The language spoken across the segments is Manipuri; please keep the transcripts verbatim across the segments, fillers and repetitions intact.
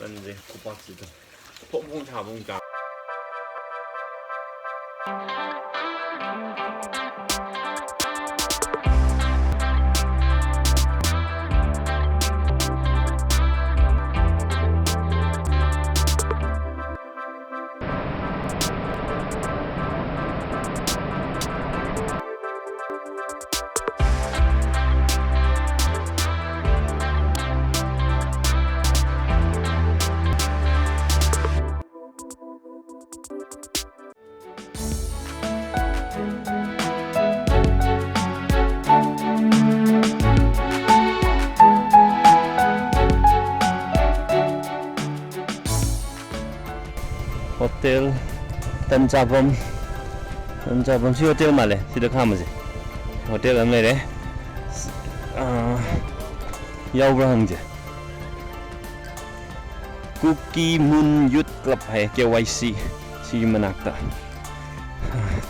ꯇꯟꯁꯦ ꯈꯨꯄꯥꯛꯁꯤꯗ ꯐꯣꯡ ꯐꯣꯡ ꯁꯥꯕ ꯑꯃꯨꯛ ꯆꯥ꯫ ꯍꯣꯇꯦꯜ ꯇꯟ ꯆꯥꯐꯝ, ꯇꯟ ꯆꯥꯐꯝ, ꯁꯤ ꯍꯣꯇꯦꯜ ꯃꯥꯜꯂꯦ꯫ ꯁꯤꯗ ꯈꯥꯝꯃꯁꯦ꯫ ꯍꯣꯇꯦꯜ ꯑꯃ ꯂꯩꯔꯦ꯫ ꯑꯥ, ꯌꯥꯎꯕ꯭ꯔꯥ ꯍꯪꯁꯦ꯫ ꯀꯨꯀꯤ ꯃꯨꯟ ꯌꯨꯠ ꯀ꯭ꯂꯕ ꯍꯥꯏ, ꯀꯦ ꯋꯥꯏ ꯁꯤ꯫ ꯁꯤꯒꯤ ꯃꯅꯥꯛꯇ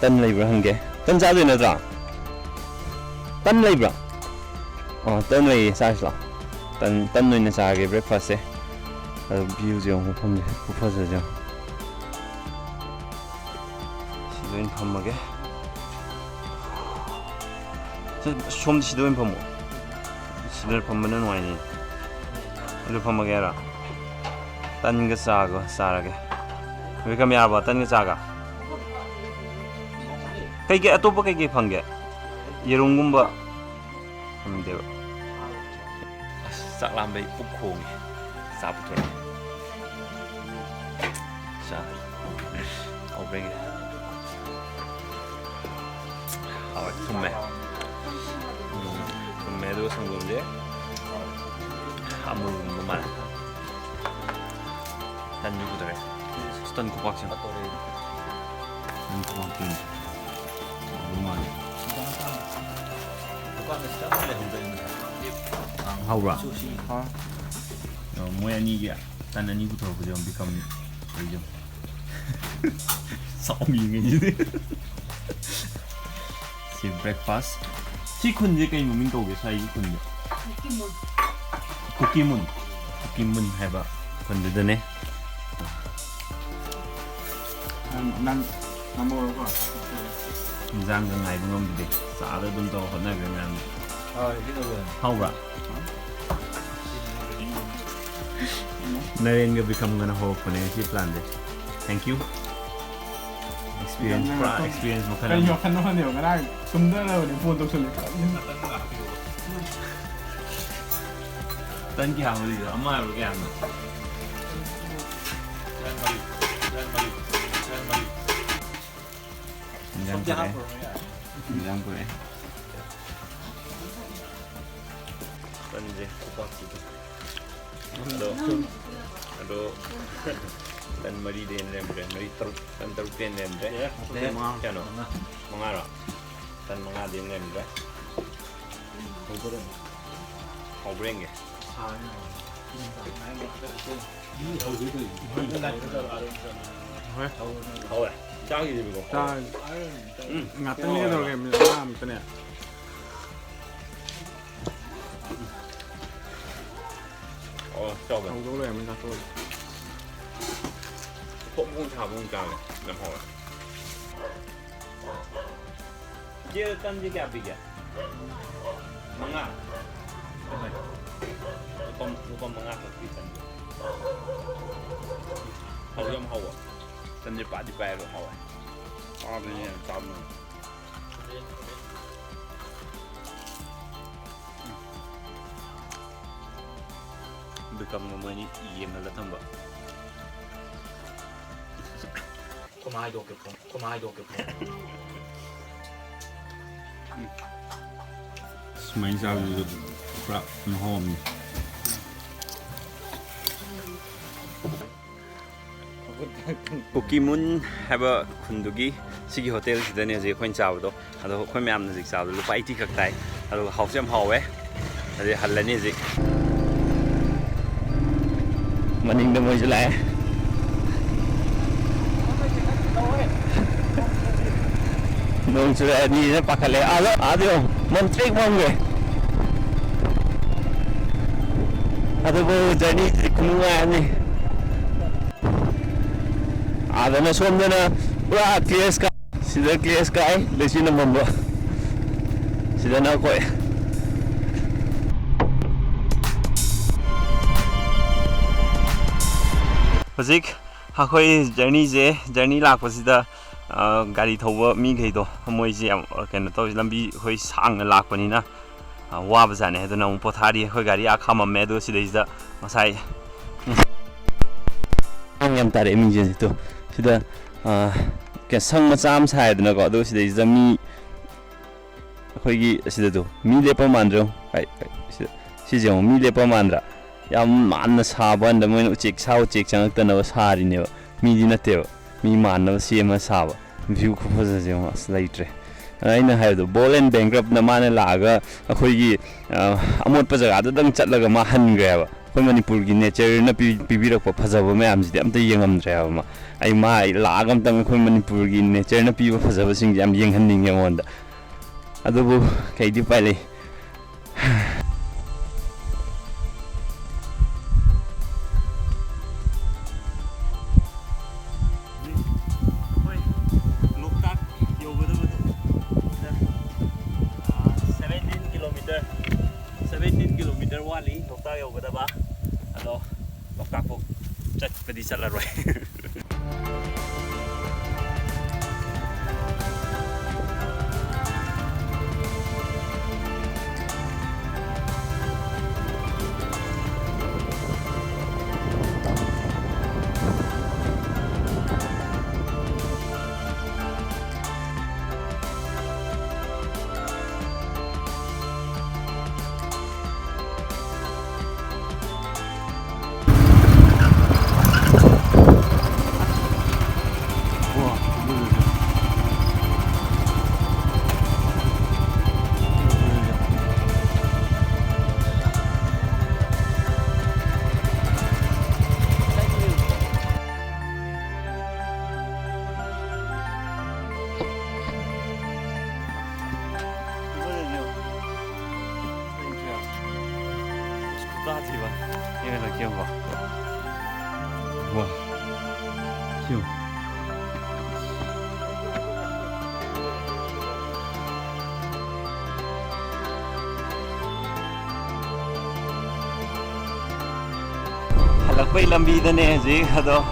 ꯇꯟ ꯂꯩꯕ꯭ꯔꯥ ꯍꯪꯒꯦ꯫ ꯇꯟ ꯆꯥꯗꯣꯏ ꯅꯠꯇ꯭ꯔꯥ? ꯇꯟ ꯂꯩꯕ꯭ꯔꯥ? ꯑꯣ, ꯇꯟ ꯂꯩꯌꯦ, ꯆꯥꯔꯁꯤ ꯂꯥꯛꯑꯣ꯫ ꯇꯟ, ꯇꯟ ꯑꯣꯏꯅ ꯆꯥꯔꯒꯦ ꯕ꯭ꯔꯦꯛꯐꯥꯁꯁꯦ꯫ ꯑꯗꯣ ꯚ꯭ꯌꯨꯁꯦ ꯌꯦꯡꯉꯣ, ꯃꯐꯝꯁꯦ ꯈꯨꯐꯖꯁꯦ ꯌꯦꯡꯉꯣ꯫ ꯁꯤꯗ ꯑꯣꯏꯅ ꯐꯝꯃꯒꯦ꯫ ꯁꯤ, ꯁꯣꯝꯗ ꯁꯤꯗ ꯑꯣꯏꯅ ꯐꯝꯃꯣ꯫ ꯁꯤꯗ ꯐꯝꯕꯅ ꯅꯨꯡꯉꯥꯏꯅꯤ꯫ ꯑꯗꯨ ꯐꯝꯃꯒꯦ ꯍꯥꯏꯔꯣ? ꯇꯟꯒ ꯆꯥꯒ ꯆꯥꯔꯒꯦ꯫ ꯋꯦꯜꯀꯝ ꯌꯥꯔꯕꯣ? ꯇꯟꯒ ꯆꯥꯒ? ꯀꯩꯀꯩ, ꯑꯇꯣꯞꯄ ꯀꯩꯀꯩ ꯐꯪꯒꯦ? ꯌꯦꯔꯨꯝꯒꯨꯝꯕ ꯐꯪꯗꯦꯕ꯫ ꯑꯁ, ꯆꯥꯛ ꯂꯥꯝꯕꯩ ꯄꯨꯛ ꯈꯣꯡꯉꯦ꯫ ꯆꯥ ꯄꯨꯊꯣꯔꯛꯑꯣ꯫ ꯆꯥ꯫ ꯍꯥꯎꯕ꯭ꯔꯥ ꯌꯦꯡꯒꯦ꯫ ꯍꯥꯎꯋꯦ, ꯊꯨꯝꯃꯦ꯫ ꯎꯝ, ꯊꯨꯝꯃꯦ, ꯑꯗꯨꯒ ꯁꯪꯒꯣꯝꯁꯦ ꯑꯃꯨꯜꯒꯨꯝꯕ ꯃꯥꯜꯂꯦ꯫ ꯇꯟꯁꯨ ꯄꯨꯊꯣꯔꯛꯑꯦ꯫ ꯇꯟ ꯈꯨꯄꯥꯛꯁꯦ꯫ ꯇꯟ ꯈꯨꯄꯥꯛꯁꯦ꯫ ꯍꯥꯎꯕ ꯃꯥꯜꯂꯦ꯫ ꯍꯥꯎꯕ꯭ꯔꯥ? ꯑ, ꯃꯣꯏ ꯑꯅꯤꯒꯤ ꯇꯟ ꯑꯅꯤ ꯄꯨꯊꯣꯔꯛꯄꯁꯦ ꯌꯦꯡꯉꯣ, ꯕꯤꯀꯝ ꯀꯩꯁꯦ ꯌꯦꯡꯉꯣ꯫ ꯁꯥꯎꯅꯤꯡꯉꯤꯁꯤꯗꯤ꯫ ꯁꯤ ꯕ꯭ꯔꯦꯛꯐꯥꯁ꯫ ꯁꯤ ꯈꯨꯟꯁꯦ ꯀꯩ ꯃꯃꯤꯡ ꯀꯧꯒꯦ, ꯁ꯭ꯋꯥꯏꯒꯤ ꯈꯨꯟꯁꯦ? ꯀꯨꯀꯤꯃꯨꯟ꯫ ꯀꯨꯀꯤꯃꯨꯟ꯫ ꯀꯨꯀꯤꯃꯨꯟ ꯍꯥꯏꯕ꯫ ꯈꯨꯟꯗꯨꯗꯅꯦ꯫ ꯅꯪ ꯅꯪ ꯅꯪ ꯍꯧꯔꯣꯀꯣ꯫ ꯏꯟꯖꯥꯡꯒ ꯉꯥꯏꯕ ꯉꯝꯗꯦ꯫ ꯆꯥꯗ ꯑꯗꯨꯝ ꯇꯧꯔ ꯍꯣꯠꯅꯈ꯭ꯔꯦ ꯃꯌꯥꯝꯗꯤ꯫ ꯍꯥꯎꯕ꯭ꯔꯥ? ꯅꯔꯦꯟꯒ ꯕꯤꯀꯝꯒꯅ ꯍꯧꯔꯛꯄꯅꯦ ꯁꯤ ꯄ꯭ꯂꯥꯟꯁꯦ꯫ Thank you꯫ ꯑꯦꯛꯁꯄꯤꯔꯤꯌꯦꯟꯁ, ꯄꯨꯔꯥ ꯑꯦꯛꯁꯄꯤꯔꯤꯌꯦꯟꯁ ꯃꯈꯜ ꯀꯩ ꯑꯃ꯫ ꯋꯥꯈꯜꯅꯣ ꯈꯪꯗꯦꯕ, ꯉꯔꯥꯡ ꯇꯨꯝꯗꯅꯕꯅꯦ ꯐꯣꯟ ꯇꯧꯁꯜꯂꯛꯏ꯫ ꯇꯟ ꯀꯌꯥ ꯍꯧꯔꯤꯅꯣ? ꯑꯃ ꯍꯥꯏꯕ꯭ꯔꯣ, ꯀꯌꯥꯅꯣ? ꯇꯟ ꯃꯔꯤ꯫ ꯇꯟ ꯃꯔꯤ꯫ ꯇꯟ ꯃꯔꯤ꯫ ꯏꯟꯖꯥꯡ ꯄꯨꯔꯛꯑꯦ꯫ ꯏꯟꯖꯥꯡ ꯄꯨꯔꯛꯑꯦ꯫ ꯇꯟꯁꯦ ꯈꯨꯄꯥꯛꯁꯤꯗ꯫ ꯑꯗꯣ, ꯑꯗꯣ, ꯇꯟ ꯃꯔꯤꯗꯩ ꯍꯦꯟꯅ ꯂꯩꯔꯝꯗ꯭ꯔꯦ꯫ ꯃꯔꯤ, ꯇꯔꯨꯛ, ꯇꯟ ꯇꯔꯨꯛꯇꯩ ꯍꯦꯟꯅ ꯂꯩꯔꯝꯗ꯭ꯔꯦ꯫ ꯑꯦ, ꯅꯠꯇꯦ꯫ ꯀꯌꯥꯅꯣ? ꯃꯉꯥ꯫ ꯃꯉꯥꯔꯣ? ꯇꯟ ꯃꯉꯥꯗꯩ ꯍꯦꯟꯅ ꯂꯩꯔꯝꯗ꯭ꯔꯦ꯫ ꯍꯧꯕ꯭ꯔꯦꯡꯒꯦ꯫ ꯍꯣꯏ꯫ ꯍꯧꯋꯦ꯫ ꯆꯥꯈꯤꯗ꯭ꯔꯤꯕꯀꯣ? ꯆꯥ-, ꯎꯝ꯫ ꯉꯥꯛꯇꯪ ꯂꯦꯡꯗꯧꯔꯒꯦ, ꯃꯤꯅꯤꯠ ꯃꯉꯥꯃꯨꯛꯇꯅꯦ꯫ ꯑꯣ, ꯆꯥꯎꯕ꯫ ꯍꯧꯗꯧ ꯂꯩꯔꯝꯃꯦ, ꯆꯥꯊꯣꯛꯑꯒꯦ꯫ ꯐꯣꯡ ꯐꯣꯡ ꯁꯥꯕ ꯑꯃꯨꯛ ꯆꯥꯒꯦ꯫ ꯌꯥꯝ ꯍꯥꯎꯋꯦ꯫ ꯏꯆꯦ, ꯇꯟꯁꯦ ꯀꯌꯥ ꯄꯤꯒꯦ? ꯃꯉꯥ꯫ ꯂꯨꯄꯥ, ꯂꯨꯄꯥ ꯃꯉꯥ ꯈꯛ ꯄꯤ ꯇꯟꯁꯦ꯫ ꯍꯥꯎꯁꯨ ꯌꯥꯝ ꯍꯥꯎꯕ꯫ ꯇꯟꯁꯦ ꯄꯥꯗꯤ ꯄꯥꯏꯌꯦꯕ, ꯍꯥꯎꯋꯦ꯫ ꯄꯥꯕꯅꯤꯅ ꯌꯥꯝ ꯆꯥꯕ ꯅꯨꯡꯉꯥꯏ꯫ ꯕꯤꯀꯝꯒ ꯃꯣꯏꯅꯤ ꯌꯦꯡꯍꯜꯂ ꯊꯝꯕ꯫ ꯈꯨꯃꯥ ꯍꯥꯏꯗꯣꯛꯀꯦ, ꯈꯨꯃꯥ, ꯈꯨꯃꯥ ꯍꯥꯏꯗꯣꯛꯀꯦ, ꯈꯨꯃꯥ꯫ ꯁꯨꯃꯥꯏꯅ ꯆꯥꯕꯗꯨꯁꯨ ꯄꯨꯔꯥ ꯃꯍꯥꯎ ꯑꯃꯅꯤ꯫ ꯀꯨꯀꯤꯃꯨꯟ ꯍꯥꯏꯕ ꯈꯨꯟꯗꯨꯒꯤ ꯁꯤꯒꯤ ꯍꯣꯇꯦꯜꯁꯤꯗꯅꯦ ꯍꯧꯖꯤꯛ ꯑꯩꯈꯣꯏꯅ ꯆꯥꯕꯗꯣ꯫ ꯑꯗꯣ ꯑꯩꯈꯣꯏ ꯃꯌꯥꯝꯅ ꯍꯧꯖꯤꯛ ꯆꯥꯕꯗꯣ ꯂꯨꯄꯥ ꯑꯩꯠꯇꯤ ꯈꯛ ꯇꯥꯏ꯫ ꯑꯗꯨꯒ ꯍꯥꯎꯁꯨ ꯌꯥꯝ ꯍꯥꯎꯋꯦ꯫ ꯑꯗꯨꯗꯤ ꯍꯜꯂꯅꯤ ꯍꯧꯖꯤꯛ꯫ ꯃꯅꯤꯡꯗ ꯃꯣꯏꯁꯨ ꯂꯥꯛꯑꯦ꯫ ꯅꯣꯡ ꯆꯨꯔꯛꯑꯅꯤꯅ ꯄꯥꯈꯠꯂꯦ꯫ ꯑꯥꯗ, ꯑꯥꯗ ꯌꯦꯡꯉꯣ, ꯃꯝꯇ꯭ꯔꯤꯛ ꯃꯝꯈ꯭ꯔꯦ꯫ ꯑꯗꯨꯕꯨ ꯖꯔꯅꯤꯁꯤ ꯈꯨꯅꯨꯡꯉꯥꯏ ꯑꯃꯅꯤ꯫ ꯑꯥꯗꯅ ꯁꯣꯝꯗꯅ ꯄꯨꯔꯥ ꯀ꯭ꯂꯦꯁ ꯀꯥꯏ, ꯁꯤꯗ ꯀ꯭ꯂꯦꯁ ꯀꯥꯏ, ꯂꯩꯆꯤꯟꯅ ꯃꯝꯕ꯫ ꯁꯤꯗꯅ ꯑꯩꯈꯣꯏ ꯍꯧꯖꯤꯛ ꯑꯩꯈꯣꯏ ꯖꯔꯅꯤꯁꯦ, ꯖꯔꯅꯤ ꯂꯥꯛꯄꯁꯤꯗ, ꯑ, ꯒꯥꯔꯤ ꯊꯧꯕ ꯃꯤꯈꯩꯗꯣ ꯃꯣꯏꯁꯦ ꯌꯥꯝ, ꯑ, ꯀꯩꯅꯣ ꯇꯧꯋꯤ, ꯂꯝꯕꯤ ꯑꯩꯈꯣꯏ ꯁꯥꯡꯅ ꯂꯥꯛꯄꯅꯤꯅ, ꯑ, ꯋꯥꯕꯖꯥꯠꯅꯦ꯫ ꯑꯗꯨꯅ ꯑꯃꯨꯛ ꯄꯣꯊꯥꯔꯤ꯫ ꯑꯩꯈꯣꯏ ꯒꯥꯔꯤ ꯑꯥ ꯈꯥꯝꯃꯝꯃꯦ, ꯑꯗꯨꯒ ꯁꯤꯗꯩꯁꯤꯗ ꯉꯁꯥꯏ ꯌꯥꯝ ꯇꯥꯔꯛꯑꯦ ꯃꯤꯁꯦ꯫ ꯇꯣ, ꯁꯤꯗ, ꯑ, ꯀꯩ, ꯁꯪ ꯃꯆꯥ ꯑꯃ ꯁꯥꯏꯗꯅꯀꯣ, ꯑꯗꯨꯒ ꯁꯤꯗꯩꯁꯤꯗ ꯃꯤ ꯑꯩꯈꯣꯏꯒꯤ ꯑꯁꯤꯗꯗꯣ ꯃꯤ ꯂꯦꯞꯄ ꯃꯥꯟꯗ꯭ꯔꯣ? ꯍꯥꯏ, ꯍꯥꯏ, ꯁꯤꯗ, ꯁꯤꯁꯦ ꯌꯦꯡꯉꯣ, ꯃꯤ ꯂꯦꯞꯄ ꯃꯥꯟꯗ꯭ꯔꯥ? ꯌꯥꯝ ꯃꯥꯟꯅ ꯁꯥꯕ ꯀꯥꯟꯗ ꯃꯣꯏꯅ ꯎꯆꯦꯛ, ꯁꯥ ꯎꯆꯦꯛ ꯆꯪꯉꯛꯇꯅꯕ ꯁꯥꯔꯤꯅꯦꯕ, ꯃꯤꯗꯤ ꯅꯠꯇꯦꯕ꯫ ꯃꯤ ꯃꯥꯟꯅꯕ ꯁꯦꯝꯃ ꯁꯥꯕ꯫ ꯚ꯭ꯌꯨ ꯈꯨꯐꯖꯁꯦ ꯌꯦꯡꯉꯣ, ꯑꯁ, ꯂꯩꯇ꯭ꯔꯦ꯫ ꯑꯗ ꯑꯩꯅ ꯍꯥꯏꯕꯗꯣ, Bold and Bankrupt ꯅ ꯃꯥꯅ ꯂꯥꯛꯑꯒ ꯑꯩꯈꯣꯏꯒꯤ, ꯑ, ꯑꯃꯣꯠꯄ ꯖꯒꯥꯗꯨꯗꯪ ꯆꯠꯂꯒ ꯃꯥ ꯍꯟꯈ꯭ꯔꯦꯕ꯫ ꯑꯩꯈꯣꯏ ꯃꯅꯤꯄꯨꯔꯒꯤ ꯅꯦꯆꯔꯅ ꯄꯤ-, ꯄꯤꯕꯤꯔꯛꯄ ꯐꯖꯕ ꯃꯌꯥꯝꯁꯤꯗꯤ ꯑꯝꯇ ꯌꯦꯡꯉꯝꯗ꯭ꯔꯦ ꯍꯥꯏꯕ ꯃꯥ꯫ ꯑꯩ, ꯃꯥ ꯂꯥꯛꯑꯒ ꯑꯝꯇꯪ ꯑꯩꯈꯣꯏ ꯃꯅꯤꯄꯨꯔꯒꯤ ꯅꯦꯆꯔꯅ ꯄꯤꯕ ꯐꯖꯕꯁꯤꯡꯁꯦ ꯌꯥꯝ ꯌꯦꯡꯍꯟꯅꯤꯡꯉꯦ ꯃꯉꯣꯟꯗ꯫ ꯑꯗꯨꯕꯨ ꯀꯩꯗꯤ ꯎꯄꯥꯏ ꯂꯩ? ꯑꯩꯈꯣꯏ ꯂꯣꯛꯇꯥꯛ ꯌꯧꯒꯗꯕꯗꯣ ꯁꯤꯗ, ꯑꯥ, seventeen kilometer, seventeen kilometer ꯋꯥꯠꯂꯤ ꯂꯣꯛꯇꯥꯛ ꯌꯧꯒꯗꯕ꯫ ꯑꯗꯣ ꯂꯣꯛꯇꯥꯛꯐꯥꯎ ꯆꯠꯄꯗꯤ ꯆꯠꯂꯔꯣꯏ꯫ ꯋꯥ꯫ ꯁꯤꯌꯨ꯫ ꯍꯜꯂꯛꯄꯩ ꯂꯝꯕꯤꯗꯅꯦ ꯍꯧꯖꯤꯛ꯫ ꯑꯗꯣ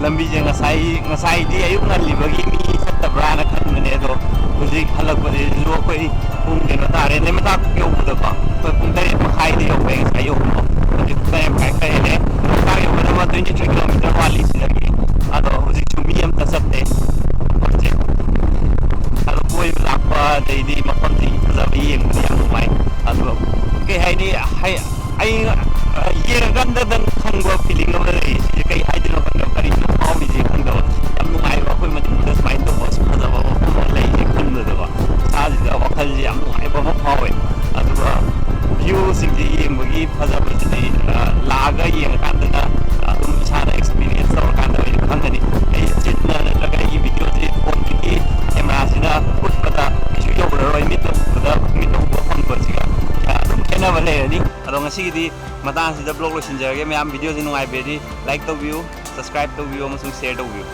ꯂꯝꯕꯤꯁꯦ ꯉꯁꯥꯏ, ꯉꯁꯥꯏꯗꯤ ꯑꯌꯨꯛ ꯉꯜꯂꯤꯕꯒꯤ ꯃꯤ ꯆꯠꯇꯕ꯭ꯔꯥꯅ ꯈꯟꯕꯅꯦ꯫ ꯑꯗꯣ ꯍꯧꯖꯤꯛ ꯍꯜꯂꯛꯄꯁꯤꯁꯨ ꯑꯩꯈꯣꯏ ꯄꯨꯡ ꯀꯩꯅꯣ ꯇꯥꯔꯦ, ꯂꯩꯃꯇꯥꯛ ꯌꯧꯕꯗꯀꯣ꯫ ꯑꯩꯈꯣꯏ ꯄꯨꯡ ꯇꯔꯦꯠ ꯃꯈꯥꯏꯗ ꯌꯧꯔꯦ ꯉꯁꯥꯏ ꯌꯧꯕꯗꯣ꯫ ꯍꯧꯖꯤꯛ ꯄꯨꯡ ꯇꯔꯦꯠ ꯃꯈꯥꯏ ꯈꯔ ꯍꯦꯜꯂꯦ꯫ ꯂꯣꯛꯇꯥꯛ ꯌꯧꯒꯗꯕ twenty three kilometer ꯋꯥꯠꯂꯤ ꯁꯤꯗꯒꯤ꯫ ꯑꯗꯣ ꯍꯧꯖꯤꯛꯁꯨ ꯃꯤ ꯑꯝꯇ ꯆꯠꯇꯦ꯫ ꯍꯧꯖꯤꯛ ꯑꯗꯣ ꯀꯣꯏꯕ ꯂꯥꯛꯄ ꯑꯗꯩꯗꯤ ꯃꯐꯝꯁꯤ ꯐꯖꯕ ꯌꯦꯡꯕꯗꯤ ꯌꯥꯝ ꯅꯨꯡꯉꯥꯏ꯫ ꯑꯗꯣ ꯀꯩ ꯍꯥꯏꯅꯤ, ꯍꯥꯏ-, ꯑꯩ, ꯑ, ꯌꯦꯡꯉꯀꯥꯟꯗꯗꯪ ꯈꯪꯕ feeling ꯑꯃ ꯂꯩ꯫ ꯁꯤꯁꯦ ꯀꯩ ꯍꯥꯏꯗꯣꯏꯅꯣ ꯈꯪꯗꯕ, ꯀꯔꯤꯅꯣ ꯐꯥꯎꯔꯤꯁꯦ ꯈꯪꯗꯕ꯫ ꯌꯥꯝ ꯅꯨꯡꯉꯥꯏꯕ, ꯑꯩꯈꯣꯏ ꯃꯅꯤꯄꯨꯔꯗ ꯁꯨꯃꯥꯏꯅ ꯇꯧꯕ ꯑꯁꯨꯛ ꯐꯖꯕ ꯃꯐꯝ ꯑꯃ ꯂꯩꯁꯦ ꯈꯟꯕꯗꯀꯣ, ꯏꯁꯥꯁꯤꯗ ꯋꯥꯈꯜꯁꯦ ꯌꯥꯝ ꯅꯨꯡꯉꯥꯏꯕ ꯑꯃ ꯐꯥꯎꯋꯦ꯫ ꯑꯗꯨꯒ view ꯁꯤꯡꯁꯦ ꯌꯦꯡꯕꯒꯤ ꯐꯖꯕꯁꯤꯗꯤ, ꯑ, ꯂꯥꯛꯑꯒ ꯌꯦꯡꯉꯀꯥꯟꯗꯅ, ꯑ, ꯑꯗꯨꯝ ꯏꯁꯥꯅ experience ꯇꯧꯔꯀꯥꯟꯗ ꯑꯣꯏꯅ ꯈꯪꯒꯅꯤ꯫ ꯑꯩ ꯆꯤꯟꯅ ꯅꯠꯇ꯭ꯔꯒ ꯑꯩꯒꯤ video ꯁꯦ phone ꯒꯤ camera ꯁꯤꯅ ꯎꯠꯄꯗ ꯀꯩꯁꯨ ꯌꯧꯔꯔꯣꯏ, ꯃꯤꯠꯇ ꯎꯕꯗ, ꯃꯤꯠꯇ ꯎꯕ ꯐꯪꯕꯁꯤꯒ ꯑꯗꯨꯝ ꯈꯦꯠꯅꯕ ꯂꯩꯔꯅꯤ꯫ ꯑꯗꯣ ꯉꯁꯤꯒꯤꯗꯤ ꯃꯇꯥꯡꯁꯤꯗ vlog ꯂꯣꯏꯁꯤꯟꯖꯔꯒꯦ꯫ ꯃꯌꯥꯝ video ꯁꯤ ꯅꯨꯡꯉꯥꯏꯕꯤꯔꯗꯤ like ꯇꯧꯕꯤꯌꯨ, subscribe ꯇꯧꯕꯤꯌꯨ ꯑꯃꯁꯨꯡ share ꯇꯧꯕꯤꯌꯨ꯫